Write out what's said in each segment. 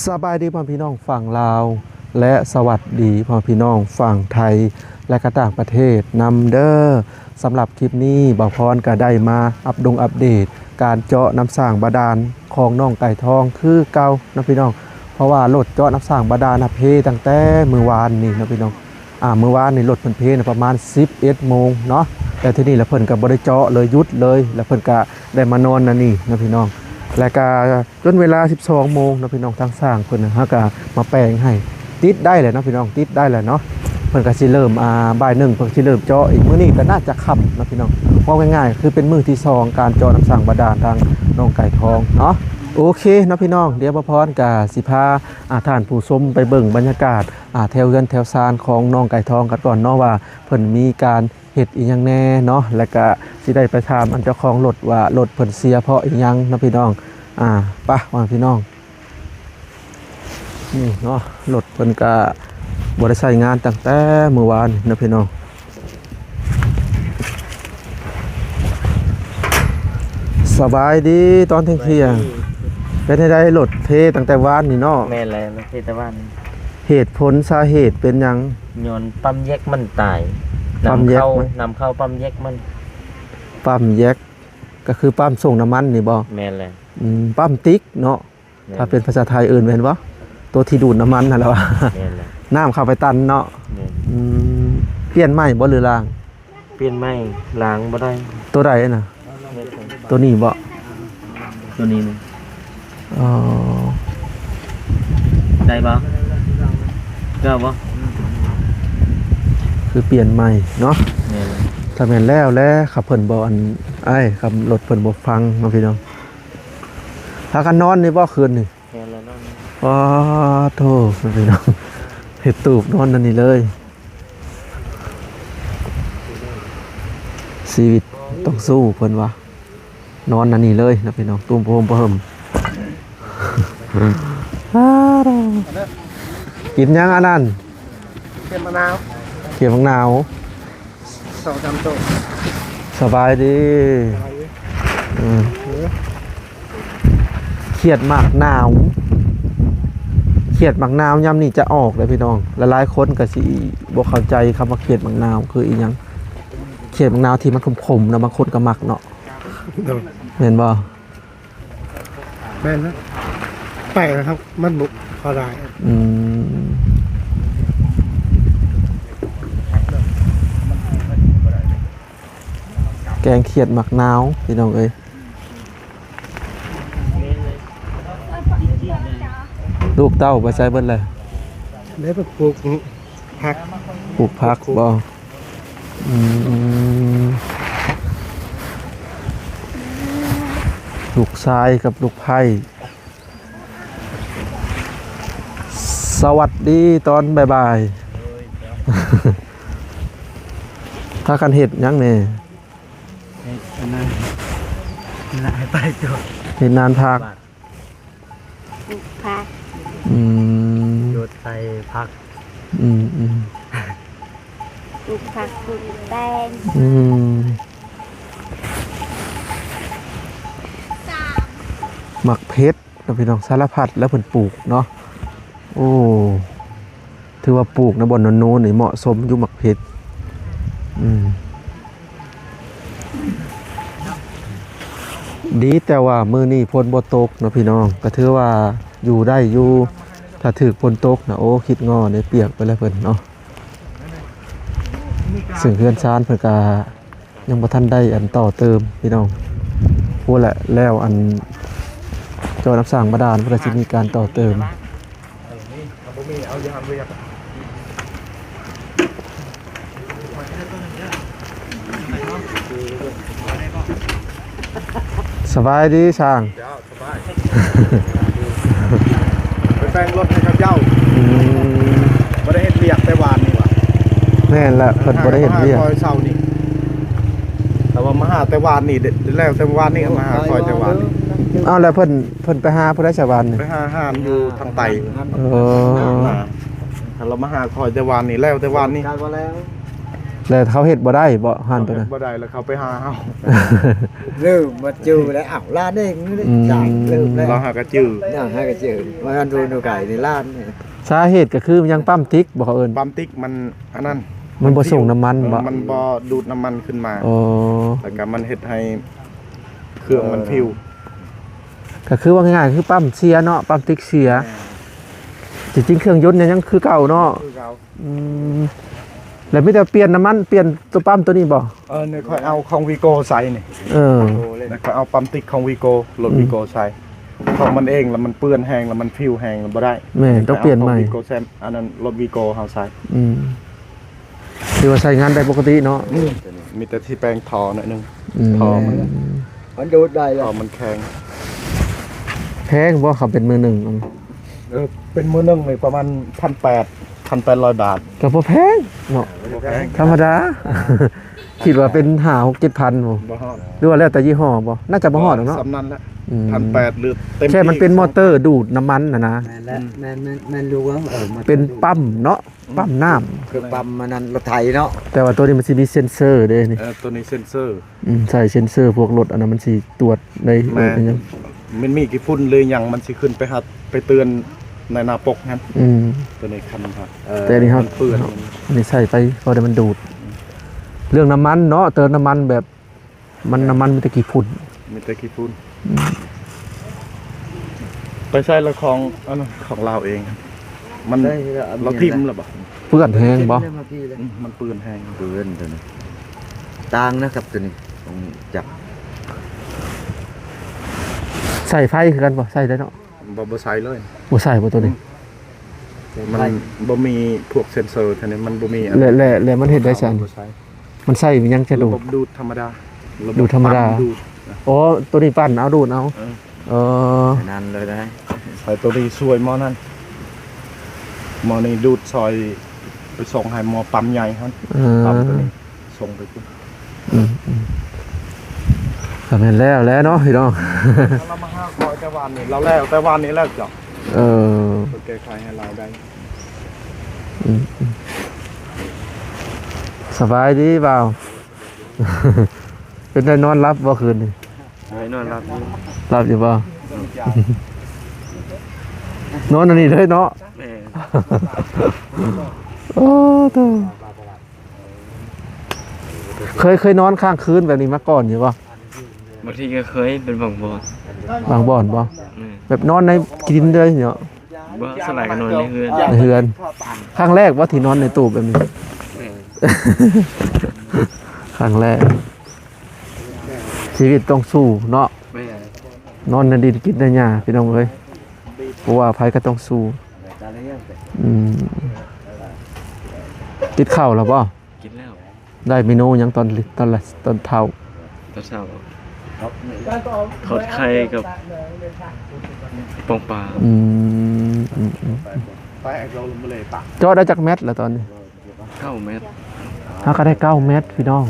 ສະບາຍດີພໍ່ແມ່ພີ່ນ້ອງຝັ່ງລາວ ແລະ ສະຫວັດດີພໍ່ແມ່ພີ່ນ້ອງຝັ່ງໄທ ແລະ ກະຕ່າງປະເທດນຳເດີ້. ສຳລັບຄລິບນີ້ ບ່າວພອນກະໄດ້ມາອັບດົງອັບເດດການເຈາະນ້ຳສ້າງບາດານຂອງໜອງໄກ່ທອງຄືເກົ່າເນາະພີ່ນ້ອງ. ເພາະວ່າລົດເຈາະນ້ຳສ້າງບາດານນະ ເພຕັ້ງແຕ່ມື້ວານນີ້ເນາະພີ່ນ້ອງ. ອ່າ ມື້ວານນີ້ລົດເພິ່ນເພນະປະມານສິບເອັດໂມງເນາະ, ແລ້ວທີນີ້ລະເພິ່ນກະບໍ່ໄດ້ເຈາະເລີຍ ຢຸດເລີຍ ລະເພິ່ນກະໄດ້ມານອນນະນີ້ເນາະພີ່ນ້ອງ. ແລະກະຈົນເວລາສິບສອງໂມງເນາະພີ່ນ້ອງ, ທາງຊ່າງເພິ່ນນະ ເຮົາກະມາແປງໃຫ້ ຕິດໄດ້ແຫຼະເນາະພີ່ນ້ອງ, ຕິດໄດ້ແຫຼະເນາະ. ເພິ່ນກະຊິເລີ່ມ ອ່າ ບ່າຍໜຶ່ງ ເພິ່ນຊິເລີ່ມເຈາະອີກ, ມື້ນີ້ກະໜ້າຈະຄ່ຳເນາະພີ່ນ້ອງ. ເວົ້າງ່າຍໆ ຄືເປັນມື້ທີສອງການເຈາະນ້ຳສ້າງບາດານທາງໜອງໄກ່ທອງເນາະ. ໂອເຄເນາະພີ່ນ້ອງ, ດຽວບ່າວພອນກະຊິພາ ອ່າ ທ່ານຜູ້ຊົມໄປເບິ່ງບັນຍາກາດ ອ່າ ແຖວເຮືອນແຖວຊານຂອງໜອງໄກ່ທອງກັນກ່ອນເນາະ ວ່າເພິ່ນມີການເຮັດອີ່ຫຍັງແດ່ເນາະ. ແລະກະຊິໄດ້ໄປຖາມອັນເຈົ້າຂອງລົດວ່າລົດເພິ່ນເສຍເພາະອີ່ຫຍັງເນາະພີ່ນ້ອງ. ອ່າ ໄປ ວ່າພີ່ນ້ອງ ນີ້ເນາະ, ລົດເພິ່ນກະບໍ່ໄດ້ໃຊ້ງານຕັ້ງແຕ່ມື້ວານເນາະພີ່ນ້ອງ. ສະບາຍດີຕອນທ່ຽງໆ. ເປັນຈັ່ງໃດ ລົດເພຕັ້ງແຕ່ວານນີ້ເນາະ? ແມ່ນແລ້ວ, ລົດເພແຕ່ວານນີ້. ເຫດຜົນສາເຫດເປັນຫຍັງ? ຍ້ອນປ້ຳແຢກມັນຕາຍ. ປ້ຳແຢກມັນ? ນຳເຂົ້າ, ນຳເຂົ້າປ້ຳແຢກມັນ. ປ້ຳແຢກ ກະຄືປ້ຳສົ່ງນ້ຳມັນນີ້ບໍ່? ແມ່ນແລ້ວ. ອືມ ປ້ຳຕິກເນາະ. ແມ່ນ. ຖ້າເປັນພາສາໄທເອີ້ນແມ່ນບໍ່? ໂຕທີ່ດູດນ້ຳມັນຫັ້ນແຫຼະວ່າ. ແມ່ນແຫຼະ. ນ້ຳເຂົ້າໄປຕັນເນາະ. ແມ່ນ. ອືມ ປ່ຽນໃໝ່ບໍ່ ຫຼືລ້າງ? ປ່ຽນໃໝ່, ລ້າງບໍ່ໄດ້. ໂຕໃດນະ? ໂຕນີ້ບໍ່? ໂຕນີ້ນະ. ອໍ ໄດ້ບໍ່? ເກີາບໍ່? ຄືປ່ຽນໃໝ່ເນາະ. ແມ່ນ. ຖ້າແມ່ນແລ້ວແຫຼະ ຄັນເພິ່ນບໍ່ ອັນ ອ້າຍ ຄັນລົດເພິ່ນບໍ່ຟັງເນາະພີ່ນ້ອງ. ພາກັນນອນນີ້ບໍ່ຄືນນີ້? ແມ່ນແລ້ວ ນອນ. ປາໂທ້ ພີ່ນ້ອງ ເຮັດຕູບນອນອັນນີ້ເລີຍ. ຊີວິດຕ້ອງສູ້ ເພິ່ນວ່າ ນອນອັນນີ້ເລີຍນະພີ່ນ້ອງ, ຕຸ້ມຜ້າຫົ່ມຜ້າເຫິມ. ປາໂທ້ ກິນຫຍັງອັນນັ້ນ? ຂຽດໝາກນາວ. ຂຽດໝາກນາວ. ສອງສາມໂຕ. ສະບາຍດີ. ສະບາຍດີ. ເອີ ເອີ ຂຽດໝາກນາວ, ຂຽດໝາກນາວຍາມນີ້ຈະອອກເດ້ພີ່ນ້ອງ. ຫຼາຍໆຄົນກະຊິບໍ່ເຂົ້າໃຈຄຳວ່າຂຽດໝາກນາວຄືອີ່ຫຍັງ. ຂຽດໝາກນາວທີ່ມັນຂົມໆນະ, ບາງຄົນກະມັກເນາະ. ໂດຍ. ແມ່ນບໍ່? ແມ່ນນະ ແປກນະຄັບ ມັນບຸກເຂົ້າໄດ້. ອືມ ແກງຂຽດໝາກນາວ ພີ່ນ້ອງເອີຍ. ລູກເຕົ້າໄປໃສເບິດແລ້ວ? ໄດ້ໄປປູກ ຜັກ ປູກຜັກບໍ່? ອືມ ລູກຊາຍກັບລູກໃພ້. ສະຫວັດດີຕອນບ່າຍໆ. ພາກັນເຮັດຫຍັງແດ່? ເຮັດອັນນັ້ນ ເຮັດນານຜັກ. ປູກຜັກ. ອືມ ຢົດໃສ່ຜັກ. ອືມໆ ປູກຜັກປູກແຕງ. ອືມ ໝາກເຜັດເນາະພີ່ນ້ອງ, ສາລະພັດແລ້ວເພິ່ນປູກເນາະ. ໂອ້ ຖືວ່າປູກໃນບ່ອນໂນນໆນີ້ເໝາະສົມຢູ່ໝາກເຜັດ. ອືມ ດີແຕ່ວ່າມື້ນີ້ຝົນບໍ່ຕົກເນາະພີ່ນ້ອງ, ກະຖືວ່າຢູ່ໄດ້ຢູ່. ຖ້າຖືກຝົນຕົກນະ ໂອ້ ຄິດງໍ້ເດ້ ປຽກໄປແລ້ວເພິ່ນເນາະ. ເຊິ່ງເຮືອນຊານເພິ່ນກະຍັງບໍ່ທັນໄດ້ອັນຕໍ່ເຕີມພີ່ນ້ອງ. ພຸ້ນແຫຼະ ແລ້ວອັນເຈາະນ້ຳສ້າງບາດານ ເພິ່ນກະຊິມີການຕໍ່ເຕີມ. ສະບາຍດີຊ່າງ. ເຈົ້າ ສະບາຍ. ໄປແປງລົດໃຫ້ເຂົາເຈົ້າ. ອືມ ບໍ່ໄດ້ເຮັດວຽກແຕ່ວານນີ້ຫວາ? ແມ່ນແຫຼະ ເພິ່ນບໍ່ໄດ້ເຮັດວຽກ. ມາຫາຂ້ອຍເຊົ້ານີ້ ແຕ່ວ່າມາຫາແຕ່ວານນີ້ ແລ້ວແຕ່ວານນີ້ ມາຫາຂ້ອຍແຕ່ວານນີ້. ອ້າວ ແລ້ວເພິ່ນ ເພິ່ນໄປຫາຜູ້ໃດຊະວານນີ້? ໄປຫາຮ້ານຢູ່ທາງໃຕ້. ເອີ ລາວມາຫາຂ້ອຍແຕ່ວານນີ້ ແລ້ວແຕ່ວານນີ້. ເ ແລ້ວເຂົາເຮັດບໍ່ໄດ້ບໍ່ຮ້ານໂຕນັ້ນ? ເຂົາເຮັດບໍ່ໄດ້ ແລ້ວເຂົາໄປຫາເຮົາ. ລືມ ມາຈື່ແລ້ວ ອ້າວ ຮ້ານເອງນີ້ ອືມ ຈ້າງ ລືມແລ້ວ. ລາວຫາກະຈື່ ນາ ຫາກະຈື່ ວ່າຮ້ານໂທນຸກາຍໃນຮ້ານນີ້. ສາເຫດກໍຄືຍັງປ້ຳຕິກບໍ່ ເຂົາເອີ້ນ? ປ້ຳຕິກມັນອັນນັ້ນ ມັນບໍ່ສົ່ງນ້ຳມັນບໍ່? ເອີ ມັນບໍ່ດູດນ້ຳມັນຂຶ້ນມາ. ອໍ ແລ້ວກໍມັນເຮັດໃຫ້ເຄື່ອງມັນ ເອີ ຜິວ. ກໍຄືວ່າງ່າຍໆ ຄືປ້ຳເສຍເນາະ ປ້ຳຕິກເສຍ. ແມ່ນ ທີ່ຈິງເຄື່ອງຍົນນີ້ຍັງຄືເກົ່າເນາະ? ຄືເກົ່າ. ອືມ ແລ້ວມີແຕ່ປ່ຽນນ້ຳມັນ ປ່ຽນຕົວປ້ຳຕົວນີ້ບໍ່? ເອີ ນີ້ຂ້ອຍເອົາຂອງວີໂກ້ໃສ່ນີ້. ເອີ ນີ້ຂ້ອຍເອົາປ້ຳຕິກຂອງວີໂກ້ ລົດ ອືມ ວີໂກ້ໃສ່ ຂອງມັນເອງ ແລ້ວມັນເປື້ອນແຮງ ແລ້ວມັນຜິວແຮງ ແລ້ວບໍ່ໄດ້. ແມ່ນ ຕ້ອງປ່ຽນໃໝ່ ຂອງວີໂກ້ແຊມ ອັນນັ້ນລົດວີໂກ້ເຮົາໃສ່. ອືມ ຖືວ່າໃຊ້ງານໄດ້ປົກກະຕິເນາະ. ອືມ ມີແຕ່ທີ່ແປງທໍ່ໜ້ອຍໜຶ່ງ. ອືມ ທໍ່ມັນ ມັນດູດໄດ້ແລ້ວ ທໍ່ມັນແຂງ. ແພງບໍ່ ຄັນເປັນມືໜຶ່ງ? ເອີ ເປັນມືໜຶ່ງນີ້ປະມານພັນແປດ ພັນແປດຮ້ອຍບາດ. ກໍບໍ່ແພງເນາະ ບໍ່ແພງ ທຳມະດາ. ຄິດວ່າເປັນຫ້າ ຫົກ ເຈັດພັນບໍ່? ບໍ່ຮອດ ຫຼືວ່າແລ້ວແຕ່ຍີ່ຫໍ້ບໍ່? ໜ້າຈະບໍ່ຮອດດອກເນາະ ສ່ຳນັ້ນແຫຼະ. ອືມ ພັນແປດ ຫຼືເຕັມ ແຄ່ມັນເປັນມໍເຕີດູດນ້ຳມັນຫັ້ນນະ. ແມ່ນແຫຼະ ອືມ ແມ່ນ ແມ່ນ ແມ່ນລູກເອີ ເປັນປ້ຳເນາະ ປ້ຳນ້ຳ ຄືປ້ຳອັນນັ້ນລົດໄຖເນາະ. ແຕ່ວ່າໂຕນີ້ມັນຊິມີເຊັນເຊີເດ້ນີ້. ເອີ ໂຕນີ້ເຊັນເຊີ. ອືມ ໃສ່ເຊັນເຊີພວກລົດອັນນັ້ນ ມັນຊິຕວດໄດ້. ແມ່ນ ມັນມີຂີ້ຝຸ່ນຫຼືຫຍັງ ມັນຊິຂຶ້ນໄປຫາ ໄປເຕືອນໃນໜ້າປົກຫັ້ນ. ອືມ ໂຕນີ້ຄັນ ເອີ ແຕ່ນີ້ເຮົາ ມັນເປື້ອນ ອັນນີ້ໃສ່ໄປ ພໍໄດ້ມັນດູດ. ເລື່ອງນ້ຳມັນເນາະ ເຕີມນ້ຳມັນແບບ ມັນ ແມ່ນ ນ້ຳມັນມີແຕ່ຂີ້ຝຸ່ນ ມີແຕ່ຂີ້ຝຸ່ນ. ອືມ ໄປໃສ່ລະຂອງ ອັນນັ້ນຂອງລາວເອງ ມັນ ໄດ້ລະ ລາວຖິ້ມລະບໍ່? ເປື້ອນແຮງບໍ່? ອືມ ມັນເປື້ອນແຮງ ເປື້ອນໂຕນີ້ ຕ່າງນະກັບໂຕນີ້ ຕ້ອງຈັບ. ໃສ່ໄຟຄືກັນບໍ່? ໃສ່ໄດ້ເນາະ. ບໍ່ ບໍ່ໃສ່ເລີຍ ບໍ່ໃສ່ບໍ່ໂຕນີ້? ອືມ ມັນບໍ່ມີພວກເຊັນເຊີ ເທົ່ານີ້ມັນບໍ່ມີ. ແລະ ແລະ ແລະມັນເຮັດໄດ້ຊັ້ນ ບໍ່ໃສ່ ມັນໃຊ້ຫຍັງຈະດູດ? ລະບົບດູດທຳມະດາ ລະບົບດູດທຳມະດາ ປັ່ນດູດ. ອໍ ໂຕນີ້ປັ່ນເອົາ ດູດເອົາ. ເອີ ເອີ ນັ້ນເລີຍໄດ໋. ໃສ່ໂຕນີ້ຊ່ວຍໝໍນັ້ນ ໝໍນີ້ດູດຊ່ອຍໄປສົ່ງໃຫ້ໝໍປ້ຳໃຫຍ່ຫັ້ນ. ເອີ ປ້ຳໂຕນີ້ສົ່ງໄປພຸ້ນ. ອືມ ອືມ ກໍແມ່ນແລ້ວແຫຼະເນາະພີ່ນ້ອງ. ລາວມາຫາຂ້ອຍແຕ່ວານນີ້ ລາວແລ້ວແຕ່ວານນີ້ແລ້ວເຈົ້າ. ເອີ ເພິ່ນແກ້ໄຂໃຫ້ລາວໄດ້. ອືມ ອືມ ສະບາຍດີບ່າວ. ເປັນໄດ້ນອນຫຼັບບໍ່ຄືນນີ້? ໄດ້ນອນຫຼັບຢູ່. ຫຼັບຢູ່ບໍ່? ນອນອັນນີ້ເລີຍເນາະ. ແມ່ນ. ໂອ້ ໂທ້. ເຄີຍ ເຄີຍນອນຄ້າງຄືນແບບນີ້ມາກ່ອນຢູ່ບໍ່? ບາງທີກໍເຄີຍ ເປັນບາງບ່ອນ. ບາງບ່ອນບໍ່? ແມ່ນ. ແບບນອນໃນກິນເລີຍເນາະ? ບໍ່ ສ່ວນຫຼາຍກໍນອນໃນເຮືອນ. ໃນເຮືອນ. ຄັ້ງແລກບໍ່ທີ່ນອນໃນໂຕແບບນີ້? ແມ່ນ. ຄັ້ງແລກ. ຊີວິດຕ້ອງສູ້ເນາະ. ແມ່ນ. ນອນໃນດິນກິນໃນຫຍ້າ ພີ່ນ້ອງເອີຍ. ບໍ່ວ່າໃຜກໍຕ້ອງສູ້. ອືມ ກິນເຂົ້າແລ້ວບໍ່? ກິນແລ້ວ. ໄດ້ເມນູຫຍັງຕອນ ຕອນ ຕອນເຊົ້າ? ຕອນເຊົ້າ ທອດໄຂ່ກັບປອງປາ. ອືມ ອືມ ອືມ. ເຈາະໄດ້ຈັກແມັດລະຕອນນີ້? ເກົ້າແມັດ. ເຮົາກໍໄດ້ເກົ້າແມັດພີ່ນ້ອງ.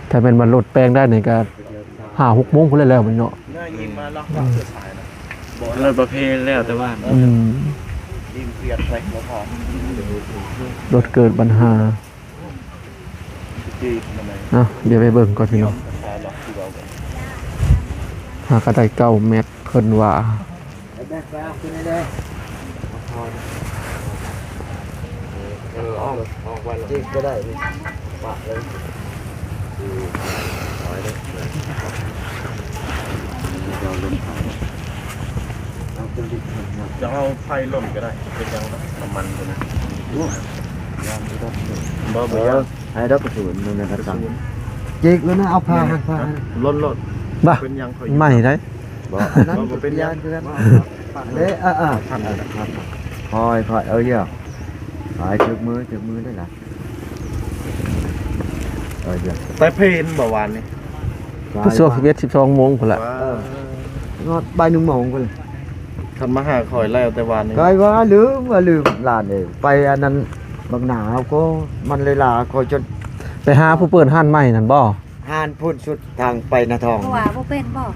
ອໍ ຖ້າແມ່ນວ່າລົດແປງໄດ້ນີ້ກໍຫ້າຫົກໂມງພຸ້ນແລ້ວແມ່ນເນາະ. ອືມ ລົດປະເພນແລ້ວແຕ່ວ່າ ອືມ ລົດເກີດບັນຫາ. ເອົາ ດຽວໄປເບິ່ງກ່ອນພີ່ນ້ອງ. ຫາກໍໄດ້ເກົ້າແມັດເພິ່ນວ່າ. ເອີ ອອກ ອອກໄວ້ແລ້ວ ເຈັບກໍໄດ້ນີ້ ປະເລີຍ. ຈະເອົາໄຟລົນກໍໄດ້ ເປັນຫຍັງດອກ ນ້ຳມັນໂຕນັ້ນ. ບໍ່ ບໍ່ ເອີ ຢ້ານ ໃຫ້ດອກກະສຸນ ມັນກະສັງ ເຈັກແລ້ວນະ. ເອົາຜ້າຫັ້ນ ຜ້າຫັ້ນ ລົນໂລດ. ບໍ່ ເປັນຫຍັງ ຂ້ອຍ ໃໝ່ໄດ໋. ບໍ່ ອັນນັ້ນ ບໍ່ເປັນຫຍັງ ຢ້ານຄືກັນເດ້. ເອີ ເອີ ຄ່ອຍໆ ເອີ ຢ່າ ໄປ ຖືກມື ຖືກມືໄດ້ລະ. ເອີ ແຕ່ເພນບໍ່ວານນີ້ ໄປຊ່ວງສິບເອັດ ສິບສອງໂມງພຸ້ນລະ. ເອີ ຮອດບ່າຍໜຶ່ງໂມງພຸ້ນລະ. ຄັນມາຫາຂ້ອຍແລ້ວແຕ່ວານນີ້ ຂ້ອຍວ່າລືມ ວ່າລືມຫຼານເອີຍ. ໄປອັນນັ້ນບັກໜາເຮົາກໍມັນເລີຍລາ ຂ້ອຍຈົນ ໄປຫາຜູ້ເປີດຮ້ານໃໝ່ນັ້ນບໍ່? ຮ້ານພຸ້ນສຸດທາງໄປນາທອງ. ເພາະວ່າບໍ່ເປັນບໍ່?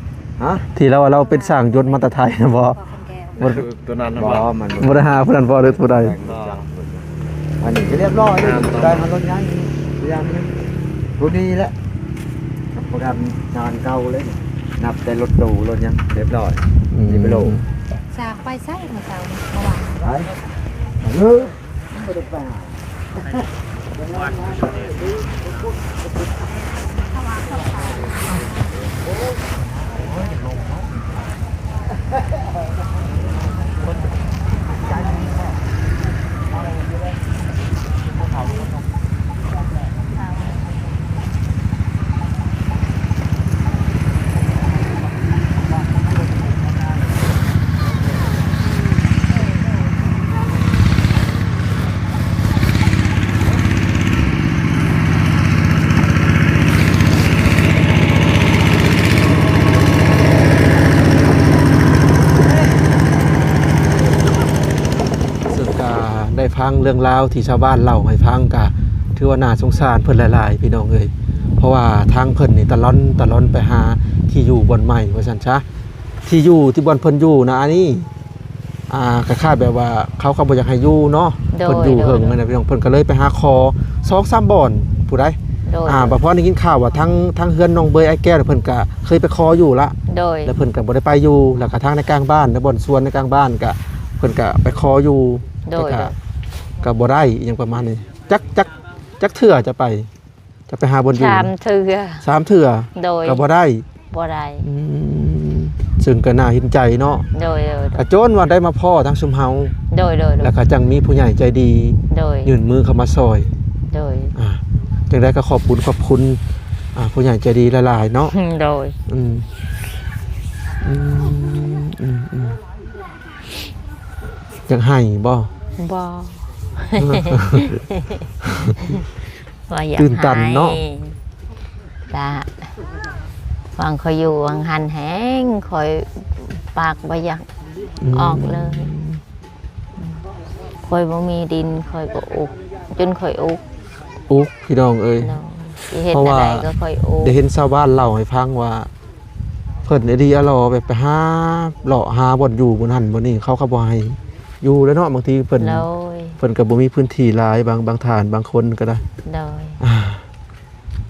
ຮະ? ທີ່ລາວວ່າລາວເປັນຊ່າງຍົນມາແຕ່ໄທນະບໍ່? ບໍ່ ຄົນແກ່ ບໍ່ ຕົວນັ້ນນະ ບໍ່ ບໍ່ ມັນບໍ່ໄດ້ຫາຜູ້ນັ້ນບໍ່ ຫຼືຜູ້ໃດ ອັນນີ້ກໍຮຽບຮ້ອຍເລີຍ ໄດ້ມາລົດໃຫຍ່ຢ່າງໜຶ່ງ ຜູ້ນີ້ແຫຼະ ປະກັນງານເກົ່າເລີຍ ນັບແຕ່ລົດຕູ້ລົດຫຍັງຮຽບຮ້ອຍ ອືມ ຊິໄປໂລ ສາກໄປໃສມື້ເຊົ້ານີ້ ເມື່ອວານ ໄປ ເອີ ບໍ່ໄດ້ໄປຫາ ເຊິ່ງກະໄດ້ຟັງເລື່ອງລາວທີ່ຊາວບ້ານເລົ່າໃຫ້ຟັງ ກະຖືວ່າໜ້າສົງສານເພິ່ນຫຼາຍໆ ພີ່ນ້ອງເອີຍ ເພາະວ່າທາງເພິ່ນນີ້ຕະລ່ອນ ຕະລ່ອນໄປຫາທີ່ຢູ່ບ່ອນໃໝ່ວ່າຊັ້ນຊະ ທີ່ຢູ່ທີ່ບ່ອນເພິ່ນຢູ່ນະ ອັນນີ້ ອ່າ ຄ້າຍໆແບບວ່າເຂົາກໍບໍ່ຢາກໃຫ້ຢູ່ເນາະ ໂດຍ ເພິ່ນຢູ່ເຫິງ ໂດຍ ຫັ້ນນະພີ່ນ້ອງ ເພິ່ນກໍເລີຍໄປຫາຂໍສອງສາມບ່ອນຜູ້ໃດ ໂດຍ ອ່າ ໂດຍ ບາດພໍໄດ້ຍິນຂ່າວວ່າທາງ ທາງເຮືອນນ້ອງເບີຍອ້າຍແກ້ວ ເພິ່ນກໍເຄີຍໄປຂໍຢູ່ລະ ໂດຍ ແລ້ວເພິ່ນກໍບໍ່ໄດ້ໄປຢູ່ ແລ້ວກໍທາງໃນກາງບ້ານ ໃນບ່ອນສວນໃນກາງບ້ານກໍ ເພິ່ນກໍໄປຂໍຢູ່ ໂດຍ ແຕ່ກໍ ໂດຍ ກໍບໍ່ໄດ້ ອີ່ຫຍັງປະມານນີ້ ຈັກ ຈັກ ຈັກເທື່ອຈະໄປ ຈະໄປຫາບ່ອນຢູ່ ສາມເທື່ອ ສາມເທື່ອ ໂດຍ ກໍບໍ່ໄດ້ ບໍ່ໄດ້ ອືມ ເຊິ່ງກໍໜ້າເຫັນໃຈເນາະ ໂດຍ ໂດຍ ໂດຍ ກໍຈົນວ່າໄດ້ມາພໍ້ທັງຊຸມເຮົາ ໂດຍ ໂດຍ ໂດຍ ແລ້ວກໍຈັ່ງມີຜູ້ໃຫຍ່ໃຈດີ ໂດຍ ຍື່ນມືເຂົ້າມາຊ່ອຍ ໂດຍ ອ່າ ຈັ່ງໃດກໍຂອບບຸນຂອບຄຸນ ອ່າ ຜູ້ໃຫຍ່ໃຈດີຫຼາຍໆເນາະ ໂດຍ ອືມ ອືມ ອືມ ອືມ ຢາກໄຫ້ບໍ່? ບໍ່ ວ່າຢາກ ຕື່ນຕັນເນາະ ໄຫ້ ກະຫວ່າງຂ້ອຍຢູ່ຫວ່າງຫັ້ນແຮງ ຂ້ອຍປາກບໍ່ຢາກ ອືມ ອອກເລີຍ ຂ້ອຍບໍ່ມີດິນ ຂ້ອຍກໍອຸກ ຈົນຂ້ອຍອຸກ ອຸກ ພີ່ນ້ອງເອີຍ ເນາະ ຊິເຮັດແນວໃດກໍຂ້ອຍອຸກ ເພາະວ່າໄດ້ເຫັນຊາວບ້ານເລົ່າໃຫ້ຟັງວ່າ ເພິ່ນອີ່ຫຼີອີ່ຫຼໍ ແບບໄປຫາເລາະຫາບ່ອນຢູ່ບ່ອນຫັ້ນບ່ອນນີ້ ເຂົາກໍບໍ່ໃຫ້ຢູ່ແລ້ວເນາະ ບາງທີເພິ່ນ ໂດຍ ເພິ່ນກໍບໍ່ມີພື້ນທີ່ຫຼາຍ ບາງ ບາງທ່ານບາງຄົນກໍໄດ້ ໂດຍ ອ່າ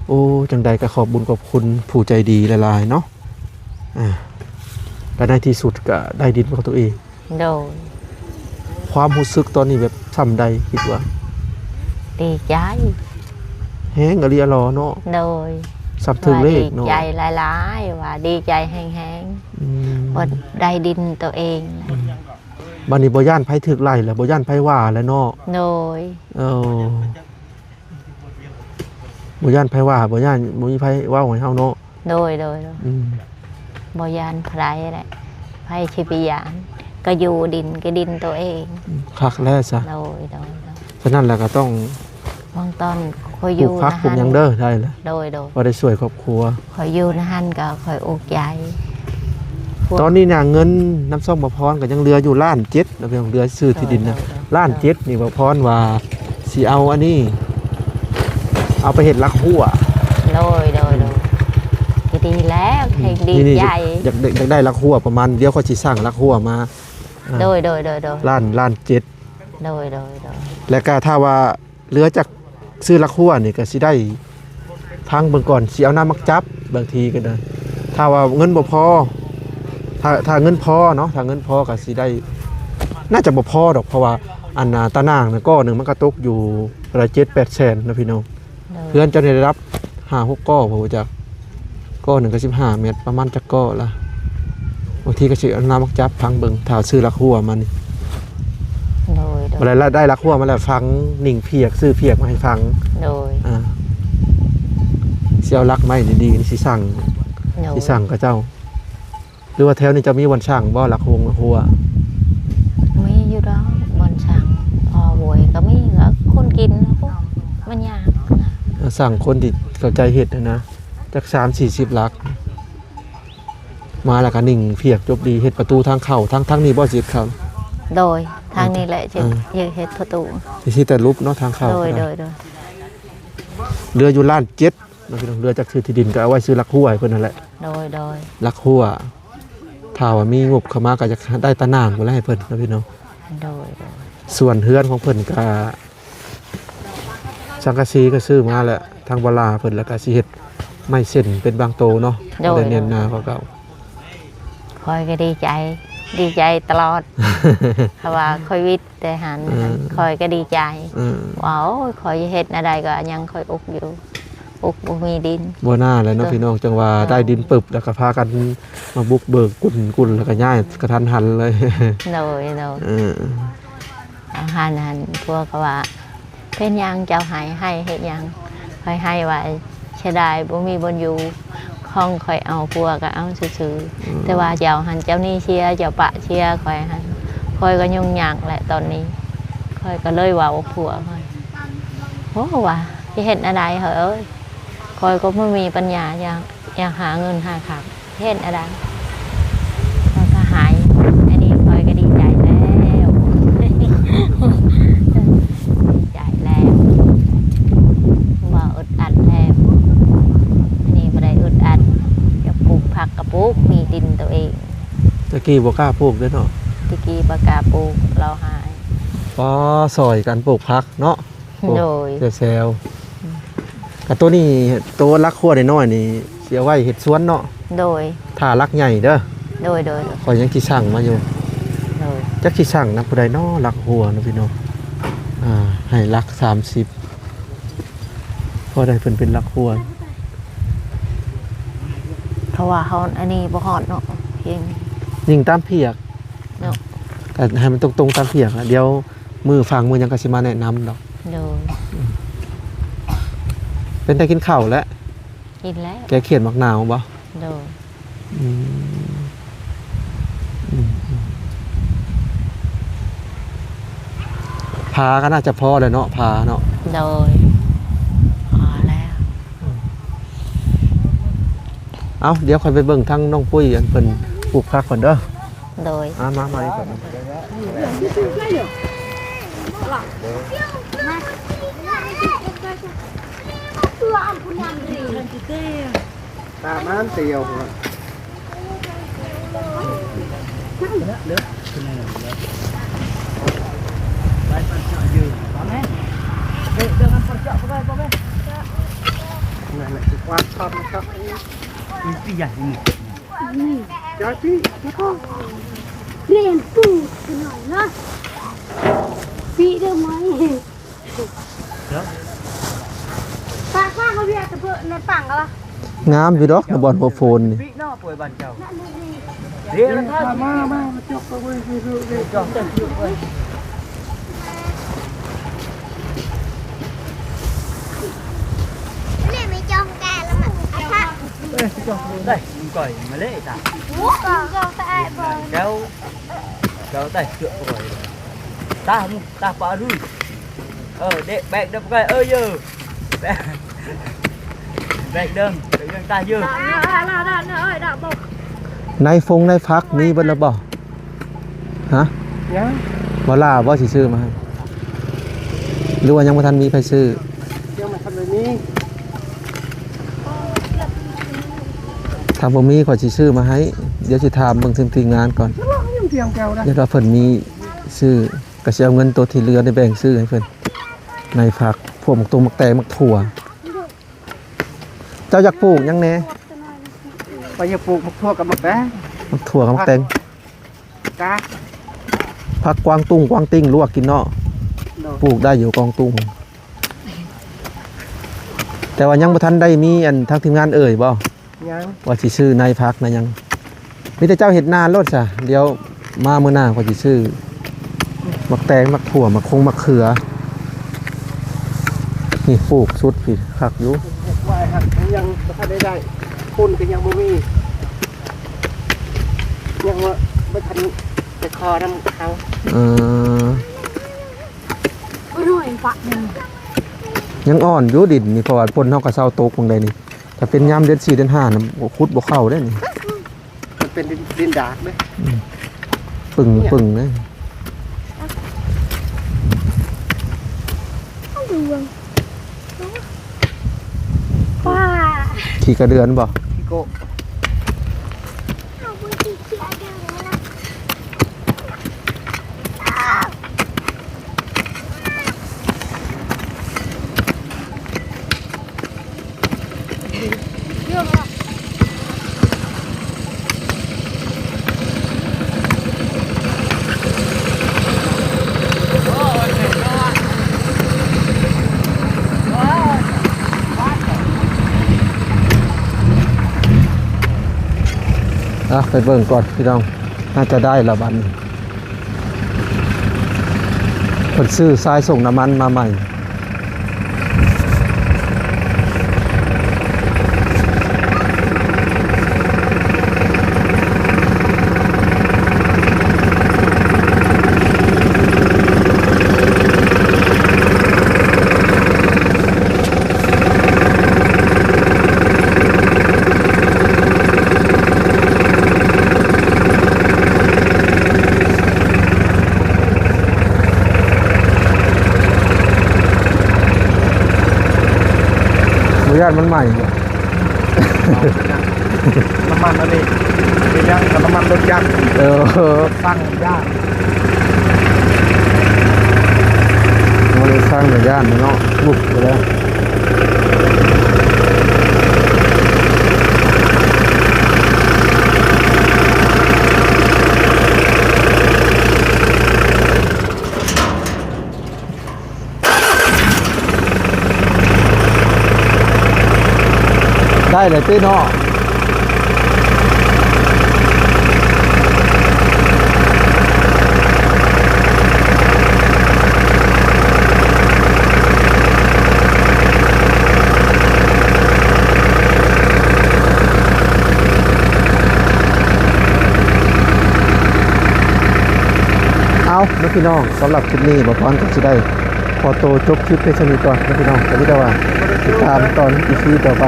ໂອ້ ຈັ່ງໃດກໍຂອບບຸນຂອບຄຸນຜູ້ໃຈດີຫຼາຍໆເນາະ ອ່າ ແລະໃນທີ່ສຸດກໍໄດ້ດິນຂອງຕົວເອງ ໂດຍ ຄວາມຮູ້ສຶກຕອນນີ້ແບບຊ່ຳໃດ ຄິດວ່າ? ດີໃຈ ແຮງອີ່ຫຼີອີ່ຫຼໍເນາະ ໂດຍ ຊ່ຳຖືກເລກເນາະ ດີໃຈຫຼາຍໆ ວ່າດີໃຈແຮງໆ ອືມ ວ່າໄດ້ດິນໂຕເອງ ອືມ ບັດນີ້ບໍ່ຢ້ານໃຜຖືກໄລ່ແລ້ວ ບໍ່ຢ້ານໃຜວ່າແລ້ວເນາະ ໂດຍ ເອີ ບໍ່ຢ້ານໃຜວ່າ ບໍ່ຢ້ານ ບໍ່ມີໃຜເວົ້າໃຫ້ເຮົາເນາະ ໂດຍ ໂດຍ ໂດຍ ອືມ ບໍ່ຢ້ານໃຜແຫຼະ ໃຜຊິໄປຢ້ານ ກໍຢູ່ດິນ ກໍດິນໂຕເອງ ອືມ ຄັກແລ້ວຊະ ໂດຍ ໂດຍ ໂດຍ ສະນັ້ນແລ້ວກໍຕ້ອງ ບາງຕອນຂ້ອຍຢູ່ ປູກຜັກປູກຫຍັງເດີ ໄດ້ແຫຼະ ໂດຍ ໂດຍ ພໍໄດ້ຊ່ວຍຄອບຄົວ ຂ້ອຍຢູ່ໃນຫັ້ນກໍຂ້ອຍອຸກໃຈ ຕອນນີ້ນະ ເງິນນຳຊ່ອງບ່າວພອນກໍຍັງເຫຼືອຢູ່ລ້ານເຈັດ ເນາະ ພີ່ນ້ອງ ເຫຼືອຊື້ທີ່ດິນນະ ໂດຍ ໂດຍ ລ້ານເຈັດນີ້ ບ່າວພອນວ່າຊິເອົາອັນນີ້ ເອົາໄປເຮັດຫຼັກຮົ້ວ ໂດຍ ໂດຍ ໂດຍ ກໍດີແລ້ວ ອືມ ແຮງດີໃຈ ນີ້ ຢາກໄດ້ ຢາກໄດ້ຫຼັກຮົ້ວປະມານ ດຽວຂ້ອຍຊິສ້າງຫຼັກຮົ້ວມາ ອ່າ ໂດຍ ໂດຍ ໂດຍ ໂດຍ ລ້ານ ລ້ານເຈັດ ໂດຍ ໂດຍ ໂດຍ ແລ້ວກໍຖ້າວ່າ ເຫຼືອຈາກຊື້ຫຼັກຮົ້ວນີ້ກໍຊິໄດ້ຟັງເບິ່ງກ່ອນ ຊິເອົານ້ຳໝາກຈັບ ບາງທີກໍໄດ້ ຖ້າວ່າເງິນບໍ່ພໍ ຖ້າ ຖ້າເງິນພໍເນາະ ຖ້າເງິນພໍກໍຊິໄດ້ ໜ້າຈະບໍ່ພໍດອກ ເພາະວ່າອັນ ອ່າ ຕາໜ່າງນະ ກໍໜຶ່ງມັນກໍຕົກຢູ່ປະມານເຈັດແປດແສນເນາະ ພີ່ນ້ອງ ໂດຍ ເຮືອນເຈົ້ານີ້ໄດ້ຮັບຫ້າຫົກກໍບໍ່ຮູ້ຈັກ ກໍໜຶ່ງກໍສິບຫ້າແມັດ ປະມານຈັກກໍລະ ບາງທີກໍຊິເອົານ້ຳໝາກຈັບຟັງເບິ່ງ ຖ້າຊື້ຫຼັກຮົ້ວມານີ້ ໂດຍ ໂດຍ ບັດໄດ້ ໄດ້ຫຼັກຮົ້ວມາແລ້ວ ຝັງໜິ່ງຜຽກ ຊື້ຜຽກມາໃຫ້ຝັງ ໂດຍ ອ່າ ຊິເອົາຫຼັກໄມ້ດີໆ ຊິສັ່ງ ໂດຍ ຊິສັ່ງເຂົາເຈົ້າ ຫຼືວ່າແຖວນີ້ເຈົ້າມີບ່ອນສ້າງບໍ່ ຫຼັກຮົງ ຫຼັກຮົ້ວ? ມີຢູ່ດອກບ່ອນສ້າງ ພໍບວຍກໍມີ ກໍຄົນກິນ ມັນຍາກ ເອີ ສ້າງຄົນທີ່ເຂົ້າໃຈເຮັດຫັ້ນນະ ຈັກສາມສີ່ສິບຫຼັກ ມາແລ້ວກໍໜິ່ງຜຽກຈົບດີ ເຮັດປະຕູທາງເຂົ້າ ທາງ ທາງນີ້ບໍ່ຊິເຮັດເຂົ້າ? ໂດຍ ທາງນີ້ແຫຼະ ເອີ ຊິເຮັດປະຕູ ຊິ ຊິແຕ່ຫຼຸບເນາະ ທາງເຂົ້າ ໂດຍ ໂດຍ ໂດຍ ເຫຼືອຢູ່ລ້ານເຈັດເນາະ ພີ່ນ້ອງ ເຫຼືອຈາກຊື້ທີ່ດິນກໍເອົາໄວ້ຊື້ຫຼັກຮົ້ວໃຫ້ເພິ່ນຫັ້ນແຫຼະ ໂດຍ ໂດຍ ຫຼັກຮົ້ວ ຖ້າວ່າມີງົບເຂົ້າມາກໍຢາກໄດ້ຕາໜ່າງພຸ້ນແຫຼະໃຫ້ເພິ່ນເນາະພີ່ເນາະ. ໂດຍ ໂດຍ. ສ່ວນເຮືອນຂອງເພິ່ນກໍສັງກະສີກໍຊື້ມາແລ້ວ ທາງບໍ່ລາເພິ່ນ ແລ້ວກໍຊິເຮັດໄມ້ເສັ້ນເປັນບາງໂຕເນາະ. ໂດຍ ໄດ້ແໜ້ນໜາກວ່າເກົ່າ. ຂ້ອຍກໍດີໃຈ ດີໃຈຕະຫຼອດ ເພາະວ່າຂ້ອຍວິດ ແຕ່ຫັ້ນ ເອີ ຂ້ອຍກໍດີໃຈ ເອີ ວ່າ ໂອ້ຍ ຂ້ອຍເຮັດແນວໃດກໍຍັງຂ້ອຍອຸກຢູ່ ອຸກບໍ່ມີດິນ. ບໍ່ໜ້າແຫຼະເນາະ ເອີ ພີ່ນ້ອງ ຈັ່ງວ່າ ເອີ ໄດ້ດິນປຶບ ແລ້ວກໍພາກັນມາບຸກເບີກ ກຸນ ກຸນ ແລ້ວກໍຍ້າຍກະທັນຫັນເລີຍ. ໂດຍ ໂດຍ. ເອີ ເອົາຫັ້ນ ຫັ້ນ ພວກກໍວ່າ ເປັນຫຍັງເຈົ້າໄຫ້ ໄຫ້ເຮັດຫຍັງ? ຂ້ອຍໄຫ້ວ່າ ເສຍດາຍບໍ່ມີບ່ອນຢູ່ ຂອງຂ້ອຍເອົາຜົວກໍເອົາຊື່ໆ ອືມ ແຕ່ວ່າເຈົ້າຫັ້ນເຈົ້າໜີເສຍ ເຈົ້າປະເສຍ ຂ້ອຍຫັ້ນ ຂ້ອຍກໍຫຍຸ້ງຍາກແຫຼະຕອນນີ້ ຂ້ອຍກໍເລີຍເວົ້າກັບຜົວຂ້ອຍ ໂອ້ ວ່າຊິເຮັດແນວໃດເຮີ້ຍ ຂ້ອຍກໍບໍ່ມີປັນຍາ ຢາກ ຢາກຫາເງິນຫາຄຳ ເຮັດແນວໃດ ຂ້ອຍກໍໃຫ້ ອັນນີ້ຂ້ອຍກໍດີໃຈແລ້ວ ດີໃຈແລ້ວ ບໍ່ອຶດອັດແລ້ວ ອັນນີ້ບໍ່ໄດ້ອຶດອັດ ຢາກປູກຜັກກໍປູກ ມີດິນໂຕເອງ. ແຕ່ກີ້ບໍ່ກ້າປູກເດ້ເນາະ ແຕ່ກີ້ບໍ່ກ້າປູກ ລາວຫາຍ ອໍ ຊ່ອຍກັນປູກຜັກເນາະ. ໂດຍ ແຊວໆ ອືມ ກະໂຕນີ້ ໂຕຫຼັກຄົວນ້ອຍໆນີ້ ຊິເອົາໄວ້ເຮັດສວນເນາະ. ໂດຍ ຖ້າຫຼັກໃຫຍ່ເດີ ໂດຍໆ ຂ້ອຍຍັງຊິສັ່ງມາຢູ່ ໂດຍ ຈັກຊິສັ່ງນຳຜູ້ໃດເນາະ ຫຼັກຄົວເນາະພີ່ນ້ອງ ອ່າ ໃຫ້ຫຼັກສາມສິບ ພໍໄດ້ເພິ່ນເປັນຫຼັກຄົວ ເພາະວ່າເຮົາອັນນີ້ບໍ່ຮອດເນາະ ເພງ ຍິງຕາມພຽກເນາະ ກໍໃຫ້ມັນຕົງໆຕາມພຽກ ດຽວ ມື້ຟັງມື້ຫຍັງກໍຊິມາແນະນຳດອກ. ໂດຍ ເປັນແຕ່ກິນເຂົ້າແລ້ວ? ກິນແລ້ວ. ແກ້ຄຽດໝາກໜາວບໍ່? ໂດຍ ອືມ ອືມ ອືມ ຜ້າກໍໜ້າຈະພໍແລ້ວເນາະ ຜ້າເນາະ. ໂດຍ ພໍແລ້ວ. ເອົ້າ ດຽວຂ້ອຍໄປເບິ່ງທາງນ້ອງປຸ້ຍ ອັນເພິ່ນປູກຜັກກ່ອນເດີ. ໂດຍ ອ່າ ມາ ມານີ້ກ່ອນ. ຕາມານຕຽວ ງາມຢູ່ດອກ ບ່ອນຫົວໂພນນີ້. ໃນຟົງໃນຝັກມີເບິດແລ້ວບໍ່? ຮະ? ຍັງ. ບໍ່ຫຼ້າບໍ່ຊິຊື້ມາໃຫ້ ຫຼືວ່າຍັງບໍ່ທັນມີໃຜຊື້? ຍັງບໍ່ທັນໄດ້ມີ. ຖ້າບໍ່ມີຂ້ອຍຊິຊື້ມາໃຫ້. ດຽວຊິຖາມເບິ່ງທີມງານກ່ອນ. ຍັງພຽງແຕ່ວ່າ ດຽວຖ້າເພິ່ນມີຊື້ ກໍຊິເອົາເງິນໂຕທີ່ເຫຼືອນີ້ແບ່ງຊື້ໃຫ້ເພິ່ນ. ໃນຜັກ ພວກໝາກຕົງໝາກແຕງ ໝາກຖົ່ວ. ເຈົ້າຢາກປູກຫຍັງແດ່? ຂ້ອຍຢາກປູກໝາກຖົ່ວກັບໝາກແຕງ. ໝາກຖົ່ວກັບໝາກແຕງ. ກະ ຜັກກວາງຕຸ້ງ ກວາງຕິ່ງ ລວກກິນເນາະ. ໂດຍ ປູກໄດ້ຢູ່ກວາງຕຸ້ງ ແຕ່ວ່າຍັງບໍ່ທັນໄດ້ມີອັນທາງທີມງານເອີ່ຍບໍ່? ຍັງ. ວ່າຊິຊື້ໃນຜັກໃນຫຍັງ ມີແຕ່ເຈົ້າເຮັດນາໂລດຊະ. ດຽວມາມື້ໜ້າຂ້ອຍຊິຊື້ໝາກແຕງ ໝາກຖົ່ວ ໝາກຄົງ ໝາກເຂືອ. ນີ້ປູກສຸດພີ້ ຄັກຢູ່. ໄວ້ຫັ້ນ ຍັງບໍ່ທັນໄດ້ໄດ້ ຝຸ່ນກໍຍັງບໍ່ມີ ຍັງວ່າບໍ່ທັນໄປຂໍນຳເຂົາ. ເອີ ຍັງອ່ອນຢູ່ດິນນີ້ ເພາະວ່າຝົນເຮົາກໍເຊົາຕົກບາງໃດນີ້. ຖ້າເປັນຍາມເດືອນສີ່ເດືອນຫ້ານະ ຂຸດບໍ່ເຂົ້າເດ້ນີ້. ມັນເປັນດິນ ດິນດາກເດ້. ອືມ ປຶ້ງ ປຶ້ງເດ້. ຂີ້ກະເດືອນບໍ່? ຂີ້ໂກະ. ອ່ະ ໄປເບິ່ງກ່ອນພີ່ນ້ອງ ໜ້າຈະໄດ້ລະບັດນີ້. ເພິ່ນຊື້ສາຍສົ່ງນ້ຳມັນມາໃໝ່. ບໍ່ຢ້ານມັນໄໝ້ບໍ່? ນ້ຳມັນອັນນີ້ ເປັນຫຍັງ ນ້ຳມັນລົດຈັກ. ເອີ ສັ່ງ ຢ້ານ ບໍ່ໄດ້ສັ່ງ ຢ້ານເນາະ ບຸບໄປແລ້ວ. ໄດ້ແລ້ວຕິເນາະ. ເອົາເນາະພີ່ນ້ອງ ສຳລັບຄລິບນີ້ ບ່າວພອນກໍຊິໄດ້ ຂໍໂຕຈົບຄລິບພຽງເທົ່ານີ້ກ່ອນເນາະພີ່ນ້ອງ. ກໍມີແຕ່ວ່າຕິດຕາມຕອນ ອີພີ ຕໍ່ໄປ.